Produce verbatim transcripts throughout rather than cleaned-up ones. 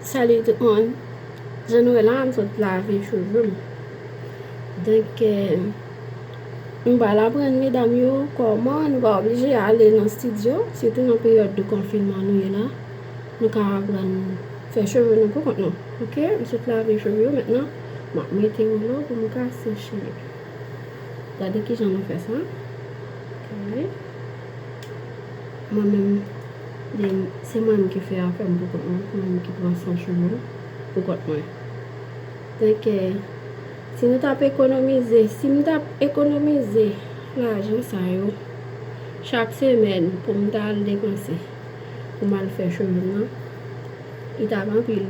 Salut tout moun. Jan nou wè la, m sot lave cheve m. Donk, eh, m pral aprann medam yo kòman nou pa oblije ale nan estidyo, sitou nan peryòd de konfinman nou ye la. Nou ka aprann fè cheve nou pou kont nou. Ok, m sot lave cheve yo mentnan. M ap mete woulo pou m ka seche yo. Gade kijan nou fè sa. Ok. Mwen menm, se mwen menm ki fè afè m pou kont mwen, se mwen menm ki pran swen cheve m pou kont mwen. Donk, eh, si nou t ap ekonomize, si m t ap ekonomize lajan sa yo chak semèn pou m ta al depanse pou m al fè cheve m nan, li t ap anpil.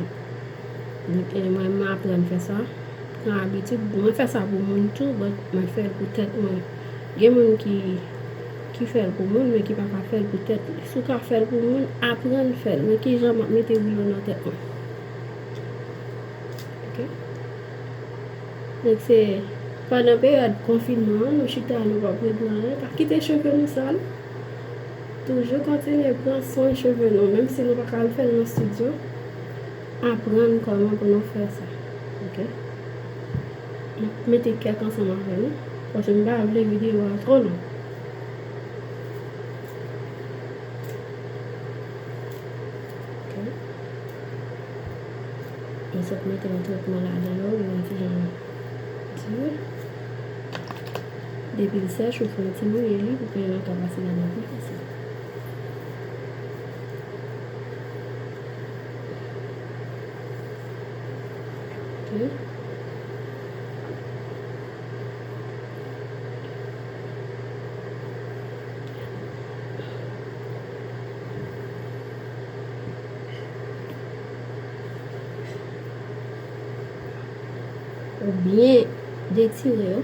Donk, eh, mwen, mwen aprann fè sa. Pran abitid. Mwen fè sa pou moun tou, but mwen fè l pou tèt mwen. Gen moun ki, ki fè l pou moun, men ki pa ka fè l pou tèt li. Si w ka fè l pou moun, aprann fè l. Men kijan m ap mete woulo nan tèt mwen. Ok? Donk, se pandan peryòd konfinman an, nou chita, nou p ap regle anyen. Pa kite cheve nou sal. Toujou kontinye pran swen cheve nou, menm si nou pa ka al fè l nan estidyo. Aprann kòman pou nou fè sa. Ok? M ap mete kèk ansanm avè nou, paske m pa vle videyo a twò long. Ok? M sot mete yon tretman ladan yo, yon ti jan di. Depi l sèch, ou fè yon ti mouye li pou ke l ka pase ladan pi fasil. Ok. Ou byen detire yo.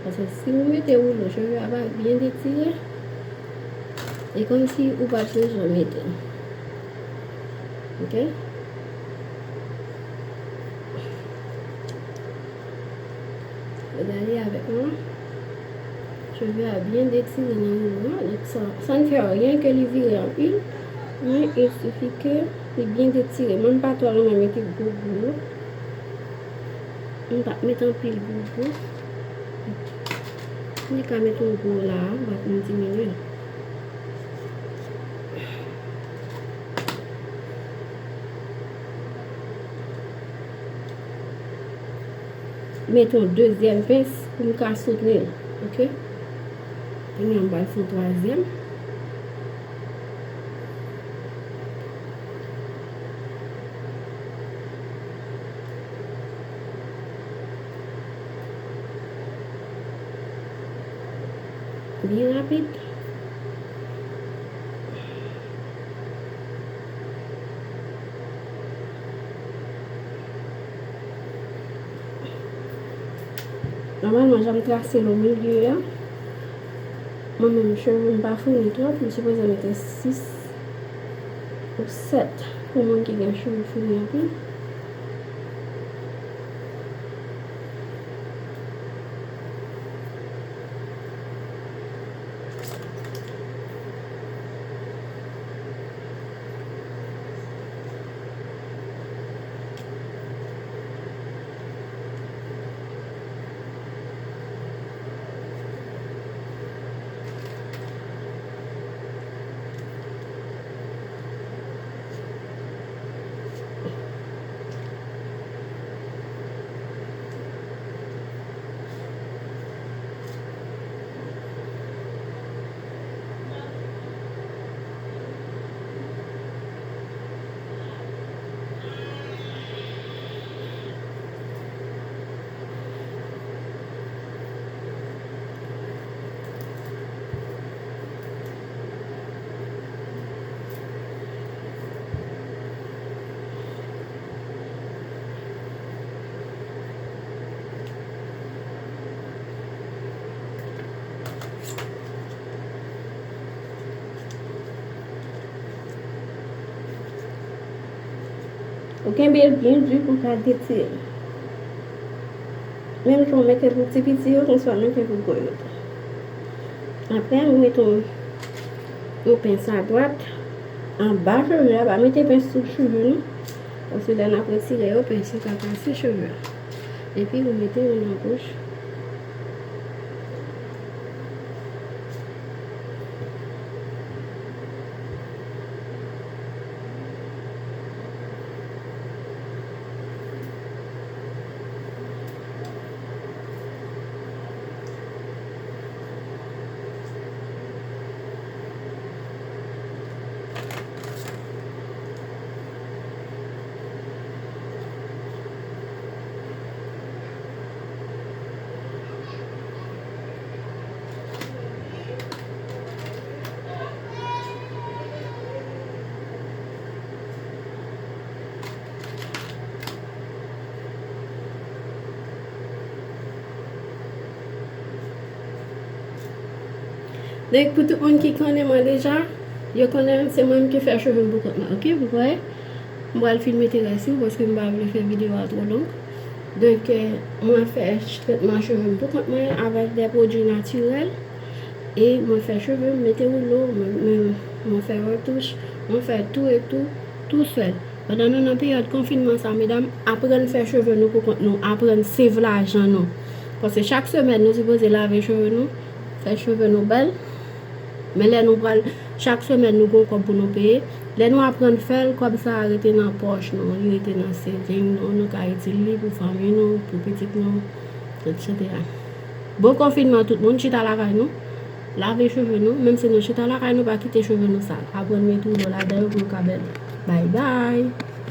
Paske si ou mete woulo, cheve a pa byen detire, e kòmsi ou pa t bezwen mete l. Ok? Gade avèk mwen. Cheve a byen detire nan woulo a. Donk, sa, sa n fè anyen ke li vire anpil. Men, il suffit ke li byen detire. Mwen, m pa twò renmen mete gwo gwo. M p ap met anpil gwo gwo. M ka met yon gwo la a, m ap diminye l. Mete yon dezyèm pens pou m ka soutni l. Ok? Kounye a m pral fè yon twazyèm. Byen rapid. Nòmalman, jan m trase l o milye a, mwen menm, cheve m pa founi twòp, m sipoze mete sis ou sèt pou moun ki gen cheve founi anpil. Ou kenbe l byen di pou l ka detire. Menm jan w mete l pou ti piti yo, konsa w mete pou gwo yo tou. Apre, ou mete yon, yon pens a dwat. anba cheve a, pa mete pens sou cheve nou. Paske lè n ap retire yo, pens yo ka kase cheve a. Epi ou mete yo nan bouch. Donk, pou tout moun ki konnen mwen deja, yo konnen se mwen menm ki fè cheve m pou kont mwen, oke? Vous voyez? M pral fin mete rès yo paske m pa vle fè videyo a twò long. Donk, eh, mwen fè tretman cheve m pou kont mwen avèk de pwodui natirèl. E mwen fè cheve m, mete woulo, mwen, mwen, mwen fè retouch, mwen fè tou e tou, tou sèl. Pandan nou nan peryòd konfinman sa, medam, aprann fè cheve nou pou kont nou, aprann save lajan nou. Paske chak semèn nou sipoze lave cheve nou, fè cheve nou bèl. Men lè nou pral, chak semèn nou gon kòb pou nou peye. Lè nou aprann fè l, kòb sa a rete nan pòch nou, li rete nan saving nou, nou ka itil li pou fanmi nou, pou pitit nou, etsetera. Bon konfinman tout moun, chita lakay nou, lave cheve nou, menm si nou chita lakay nou, pa kite cheve nou sal. Aprann mete woulo ladan yo pou yo ka bèl. Bye bye!